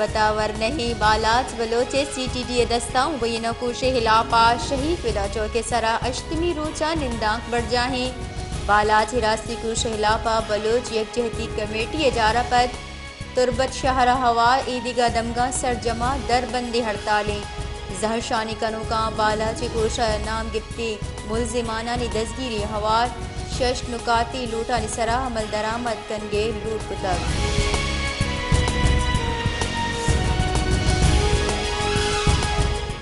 پتہ ورنہیں بالاچ بلوچ ءِ سی ٹی ڈی ءِ دستاں مبینہ کوش ءِ ہلاپ ءَ شہید فدا چوک ءِ سرا ہشتمی روچ ءَ نندانک برجاہیں۔ بالاچ ہراستی کوش ءِ ہلاپ ءَ بلوچ یکجہتی کمیٹی ءِ جار ءَ پد تربت شہر ءَ ہوار ایدگہ دمگاں سرجم ءَ دربندیں ہڑتالیں۔ زہرشانی کنوکاں بالاچ ءِ کوش ءِ نام گپتیں ملزمانانی دزگیری ءِ ہوار شش نکاتی لوٹانی سرا عمل درآمد کنگ ءِ لوٹ کتگ۔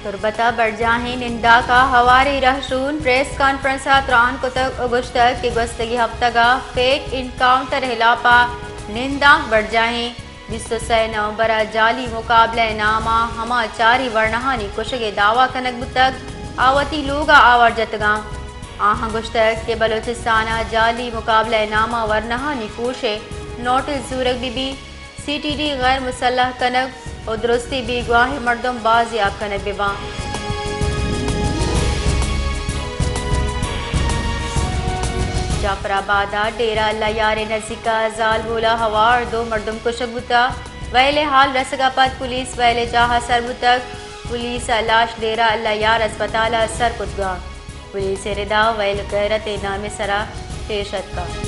تربت ءَ برجاہیں ننداک ءَ ہواریں رہشون پریس کانفرنس ءَ تران کتگ ءُ گوشتگ کہ گوستگیں ہپتگ ءَ فیک انکاؤنٹر ءِ ہلاپ ءَ نندانک برجاہیں۔ بیست ءُ سئے نومبر ءَ جعلی مقابلہ ءِ نام ءَ ہما چاری ورناہانی کشگ ءِ دعوی کنگ بوتگ، آ وتی لوگ ءَ آوار جتگ اَنت۔ آہاں گوشتگ کہ بلوچستان ءَ جعلی مقابلہ ءِ نام ءَ ورناہانی کوش ءِ نوٹس زورگ بہ بیت، سی ٹی ڈی غیر مسلح کنگ ءُ درستیں بیگواہیں مردم بازیاب کنگ بہ باں۔ جعفر آباد ءَ ڈیرہ اللہ یار ءِ نزیک ءَ زالبول ءَ ہوار دو مردم کشگ بوتگ۔ ویل ءِ ہال رسگ ءَ پد پولیس ویل ءِ جاہ ءَ سر بوتگ۔ پولیس ءَ لاش ڈیرہ اللہ یار ہسپتال ءَ سر کتگ۔ پولیس ءِ ردا ویل غیرت ءِ نام ءِ سرا پیش اتکگ۔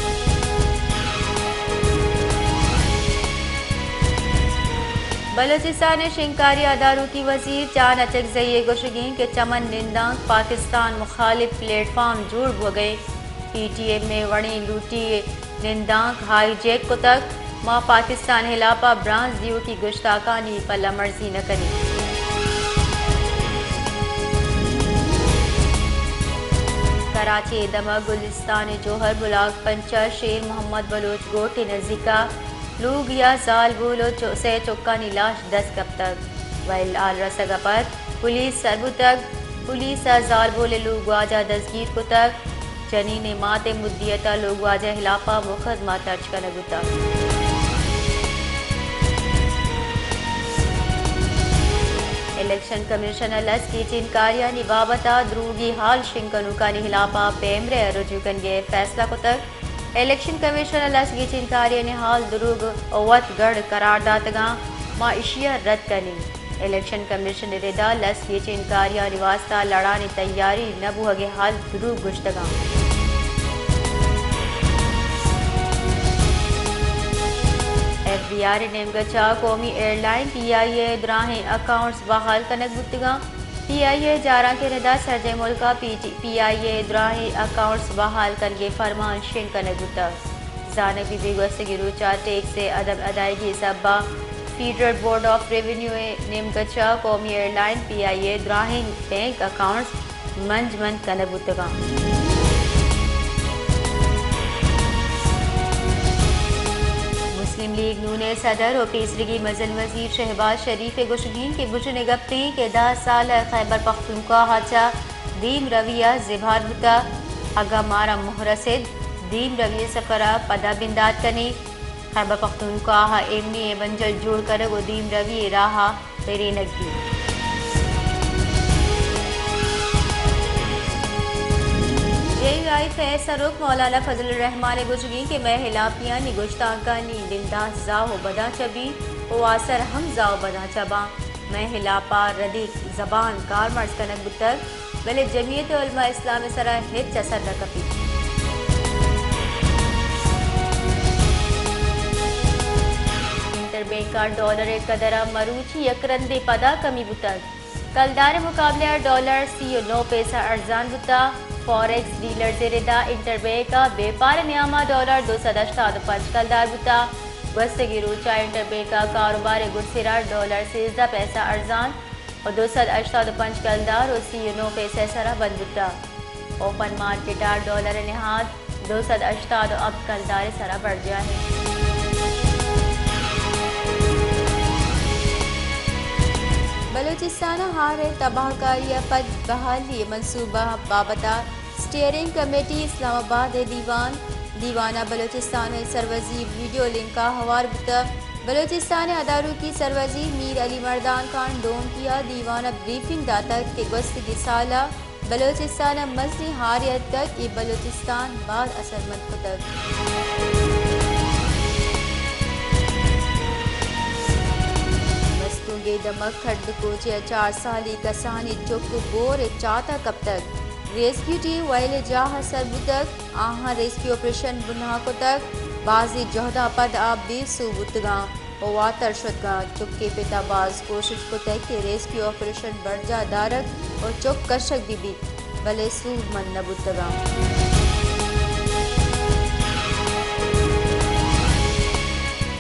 بلوچستان ءِ شنگکاری ءُ داروکی وزیر جان اچکزئی ءِ گوشگ اِنت کہ چمن نندانک پاکستان مخالف پلیٹ فارم جوڑ بوگ ءَ اِنت۔ پی ٹی ایم ءِ وڑیں لوٹی ءِ نندانک ہائی جیک کتگ، ما پاکستان ءِ ہلاپ ءَ برانز دیوکی گشتاکانی پلہ مرزی نہ کنیں۔ کراچی ءِ دمگ گلستان ءِ جوہر بلاک پنچ ءَ شیر محمد بلوچ گوٹھ ءِ نزیک ءَ لوگی ءَ زالبول ءُ چو-، سئے چکانی لاش دست کپتگ۔ ویل ہال رسگ ءَ پد پولیس سر بوتگ۔ پولیس ءَ زالبول ءِ لوگواجہ دزگیر کتگ۔ جنین ءِ مات ءِ مدیت ءَ لوگواجہ ءِ ہلاپ ءَ مقدمہ درج کنگ بوتگ۔ الیکشن کمیشن ءَ لس گیچین کاریانی بابت ءَ دروگی ہال شنگ کنوکانی ہلاپ ءَ پیمرا ءَ رجوع کنگ ءِ فیصلہ کتگ۔ الیکشن کمیشن ءَ لس گیچین کاریانی ہال دروگ ءُ وت گڑ قرار داتگ اَنت، ما ایشی ءَ رد کنیں۔ الیکشن کمیشن ءِ ردا لس گیچین کاریانی واستہ لڑانی تیاری نہ بوہگ ءِ ہال دروگ گوشتگ اَنت۔ ایف بی آر ءِ نیمگ ءَ چہ قومی ایئرلائن پی آئی اے ءِ دراہیں اکاؤنٹس بحال کنگ بوتگ اَنت۔ پی آئی اے ءِ جارانک ءِ ردا سرجمیں ملک ءَ پی ٹی، پی آئی اے ءِ دراہیں اکاؤنٹس بحال کنگ ءِ فرمان شنگ کنگ بوتگ۔ زانگ بہ بیت گوستگیں روچ ءَ ٹیکس ءِ عدم ادائیگی ءِ سبب ءَ فیڈرل بورڈ آف ریونیو ءِ نیمگ ءَ چہ قومی ایئرلائن پی آئی اے ءِ دراہیں بینک اکاؤنٹس منجمند کنگ بوتگ اَنت۔ مسلم لیگ نون ءِ صدر ءُ پیسریگیں مزن وزیر شہباز شریف ءِ گوشگ اِنت کہ بژن ءِ گپ اِنت کہ دہ سال ءَ خیبر پختونخوا ءَ چہ دیم روی ءَ زبہر بوتگ، اگاں مارا موہ رسیت، دیم روی ءِ سفر ءَ پدا بندات کنیں۔ خیبر پختونخوا ءَ ایمنی ءِ بنجل جوڑ کنگ ءُ دیم روی ءِ راہ ءَ پرینگ بیت۔ جے یو آئی ءِ سروک مولانا فضل الرحمان ءِ گوشگ اِنت کہ مئے ہلاپیانی گشتانکانی ننداہ زاہ ءُ بداں چہ بیت ءُ آسر ہم زاہ ءُ بداں چہ باں۔ مئے ہلاپ ءَ ردی زبان کارمرز کنگ بوتگ، بلے جمعیت علماء اسلام ءِ سرا ہچ اثر نہ کپیت۔ انٹر بینک ءَ ڈالر ءِ قدر ءَ مروچی یک رندے پدا کمی بوتگ۔ کلدار ءِ مقابلہ ءَ ڈالر سی ءُ نو پیسہ ارزان بوتگ۔ فاریکس ڈیلرز ءِ ردا انٹر بینک ءَ بیپار ءِ نیام ءَ ڈالر دو سد ہشتاد ءُ پنچ کلدار بوتگ۔ گوستگیں روچ ءَ انٹر بینک ءَ کاروبار ءِ گڈسر ءَ ڈالر سیزدہ پیسہ ارزان ءُ دو سد ہشتاد ءُ پنچ کلدار ءُ سی ءُ نو پیسہ ءِ سرا بند بوتگ۔ اوپن مارکیٹ ءَ ڈالر ءِ نہاد دو سد ہشتاد ءُ ہپت کلدار ءِ سرا برجاہ اِنت۔ بلوچستان ءَ ہار ءِ تباہ کاری ءَ پد بحالی ءِ منصوبہ بابت ءَ اسٹیئرنگ کمیٹی اسلام آباد ءِ دیوان، دیوان ءَ بلوچستان ءِ سروزیر ویڈیو لنک ءَ ہوار بوتگ۔ بلوچستان ءِ اداروکی سروزیر میر علی مردان خان ڈومکی ءَ دیوان ءَ بریفنگ داتگ کہ گوستگیں سال ءَ بلوچستان ءَ مزنیں ہارے اتکگ، اے بلوچستان باز اثرمند کتگ۔ دمگ کھڈ کوچ ءِ چار سالی کسانیں چک گور ءِ چات ءَ کپتگ۔ ریسکیو ٹیم وئیل ءِ جاہ ءَ سر بوتگ۔ آہاں ریسکیو آپریشن بناہ کتگ۔ بازیں جہداں پد آ بے سوب بوتگاں ءُ واتر شتگاں۔ چک ءِ پت ءَ باز کوشش کتگ کہ ریسکیو آپریشن برجاہ دارگ ءُ چک کشگ بہ بیت، بلے سوبمند نہ بوتگاں۔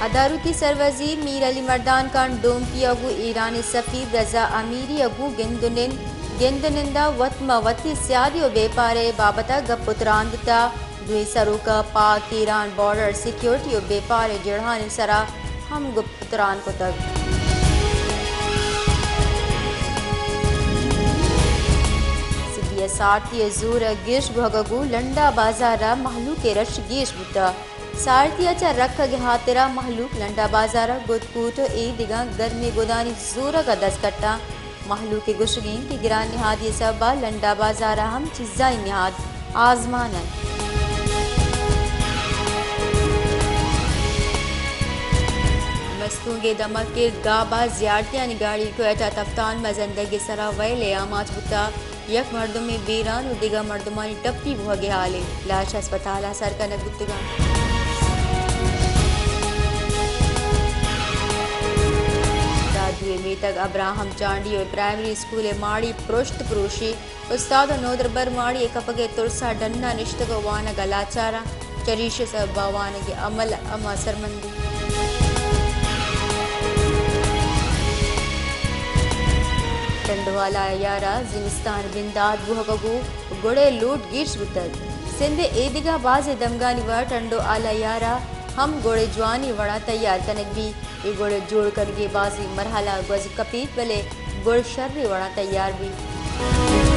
ادارتی سروزیر میر علی مردان خان ڈومکی ءَ گوں ایران ءِ سفیر رضا امیری ءَ گوں گند ءُ نند، گند ءُ نند ءَ وت ماں وتی سیادی ءُ بیپار ءِ بابت ءَ گپ ءُ تران بوتگ۔ دوئیں سروک ءَ پاک ایران بارڈر سیکورٹی ءُ بیپار ءِ جیڑہانی سرا ہم گپ ءُ تران کتگ۔ سندھ ءِ سارتی ءِ زور ءِ گیش بوہگ ءَ گوں لنڈا بازار ءَ مہلوک ءِ رش گیش بوتگ۔ سارتی ءَ چہ رکگ ءِ ہاترا مہلوک لنڈا بازار ءَ گد کوٹ ءُ اے دگہ گرمیں گدانی زورگ ءَ دست کٹاں۔ مہلوک ءِ گوشگ انت کہ گران نہادی ءِ سبب ءَ لنڈا بازار ءَ ہم چیزانی نہاد آزمان انت۔ مستونگ ءِ دمگ کرد گاب ءَ زیارتیانی گاڑی کوئٹہ تفتان مزندگ ءِ سرا وئیلے آماچ بوتگ۔ یک مردمے بیران ءُ دگہ مردمانی ٹپی بوہگ ءِ ہال انت۔ لاش ہسپتال ءَ سر کنگ بوتگ انت۔ دادو ءِ میتگ ابراہم چانڈیو ءِ پرائمری اسکول ءِ ماڑی پرشت پروشی، استاد ءُ نودربر ماڑی ءِ کپگ ءِ ترس ءَ ڈن ءَ نشتگ ءُ وانگ ءَ لاچار انت۔ چریشی ءِ سبب ءَ وانگ ءِ عمل ہم اثرمند انت۔ ٹنڈو آلا یار ءَ زمستان بندات بوہگ ءَ گوں گڑ ءِ لوٹ گیش بوتگ۔ سندھ ءِ ایدگہ بازیں دمگانی وڑ ٹنڈو آلا یار ءَ ہم گڑ ءِ جوانیں وڑ ءَ تیار کنگ بیت۔ اے گڑ ءِ جوڑ کنگ ءِ بازیں مرحلہ گوز کپیت، بلے گڑ شریں وڑ ءَ تیار بیت۔